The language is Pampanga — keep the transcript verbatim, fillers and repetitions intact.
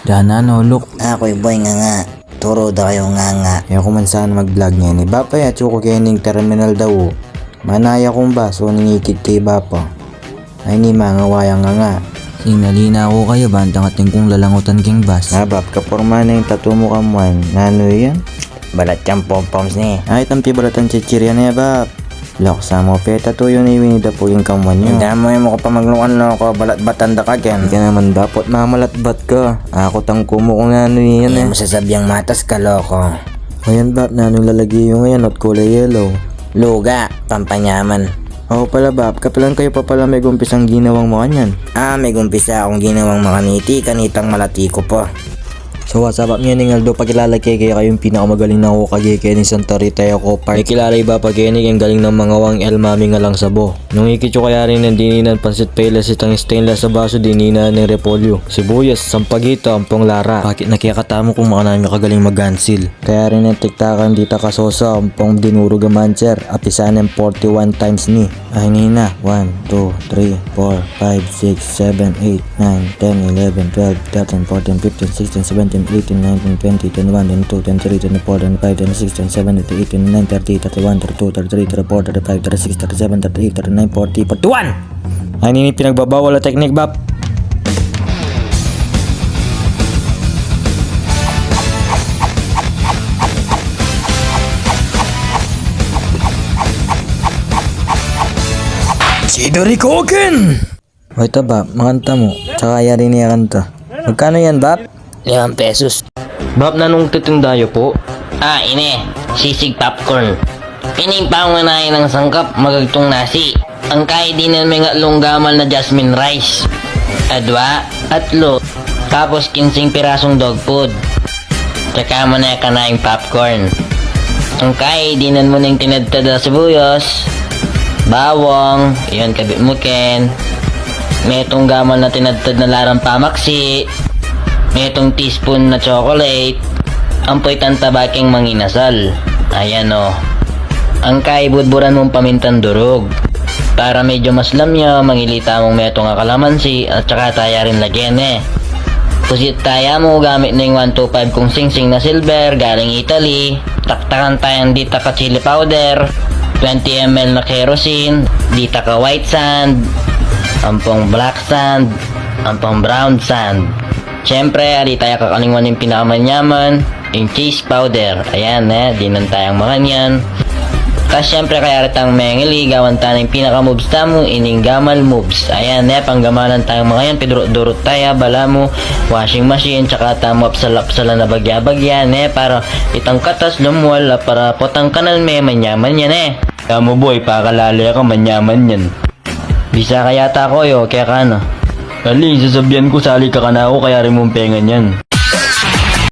Dana no, Luk. Aku i Boy Nganga. Turu da kayu Nganga. E ku man sana mag-vlog ngeni, Bapa, e. Atsu ku keni king terminal da. Manaya kung bus, o ning ikit ke i Bapa. Ay, ini mangawa yang Nganga. Sinali na ku kaya, bantang atin kung lalangutan king bus. A, Bap, kaporma ne ing tattoo mu kamuan. Nanu yan? Balat yang pom-poms ne. Ay, tampi balat yang chichirya ne, Bap. Lok, sa mu pe tattoo yu ne i Winnie the Pooh king kamuan yu? Inda mu, e mu ku pa maglukan, loko, balatbatan da ka ken. Ika naman, Bap, ot mamalatbat ka. Aku tangku mu kung nanu yan, e. E mu sasabiang matas ka, loko. O yan, Bap, nanu ing lalage yu ngayan, ot kulay yellow? Luga, pampanyaman. O pala, Bap, kapilan kayu pa pala megumpisang ginawang makanyan? A, megumpisa kung ginawang makaniti, kanitang malati ku pa. So, what's up, Bap? Ngening aldo pakilala ke kekayu ing pinakamagaling na kukage keni Santa Rita Eco Park. Mekilala i Bapa keni king galing nang mangawang El Mami Ngalang Sabo. Nung ikit yu kaya reni ing dininan pansit payless, itang stainless a basu, dininan neng repolyo, sibuyas, sampagita, ampong lara. Bakit na kekatamu kung makananu kagaling mag-ansil? Kaya reni ing tiktakan dita kasosa, ampong dinurug a manser, apisan neng forty-one times ni. Ay, ini na. One, two, three, four, five, six, seven, eight, nine, ten, eleven, twelve, thirteen, fourteen, fifteen, sixteen, seventeen, eighteen, nineteen, twenty, twenty-one, twenty-two, twenty-three, twenty-four, twenty-five, twenty-six, twenty-seven, twenty-eight, twenty-nine, thirty, thirty-one, thirty-two, thirty-three, thirty-four, thirty-five, thirty-six, thirty-seven, thirty-eight, thirty-nine, forty, forty-one. Ay, ini pinagbabawal a teknik, Bap. Chidori Koken! O ita, Bap, makanta mu. Tsaka yari ne kanta. Magkanu yan, Bap? Limang pesos. Bap, nanung titinda yu pu? A, ini, sisig popcorn. Ini ing pangunayan nang sangkap, magagtung nasi. Ang kaidinan me ing atlung gamal na jasmine rice. Adwa, atlu. Tapos kinsing pirasung dog food. Tsaka mu ne kanayang popcorn. Ang kaidinan mu ning tinadtad a sibuyas, bawang, yan, kabit mu ken. Metung gamal na tinadtad na larang pamaksi. Metung teaspoon na chocolate. Ampo itang taba keng manginasal. Ayan, o. Ang kaibudburan mung pamintang durug. Para medyo maslam ya, mangili tamung metung a kalamansi at saka taya rin lagyan, e. Pusit taya mu gamit ning one two five kung singsing na silver, galing Italy. Taktakan tayang dita ka chili powder, twenty M L na kerosene, dita ka white sand, ampong black sand, ampong brown sand. Siyempre, ali taya kakalingwan ing pinakamanyaman, ing cheese powder. Ayan, e, dinan tayang makanyan. Tas siyempre, kaya ritang mengili, gawan ta ning pinaka-moves tamu, ining gamal moves. Ayan, e, panggamalan tayang makanyan, pidurut-durut taya, balamu, washing machine, tsaka tamu apsal-apsalan a bagya-bagya, ne, para itang katas lumual, a para potang kanal me, manyaman yan, e. Kamu, boy, pakalale ka, manyaman yan. Bisa ka yata, koyo, kaya ka na. Aling, sasabian ku, sali ka kanaku, kaya rin mung pengan yan.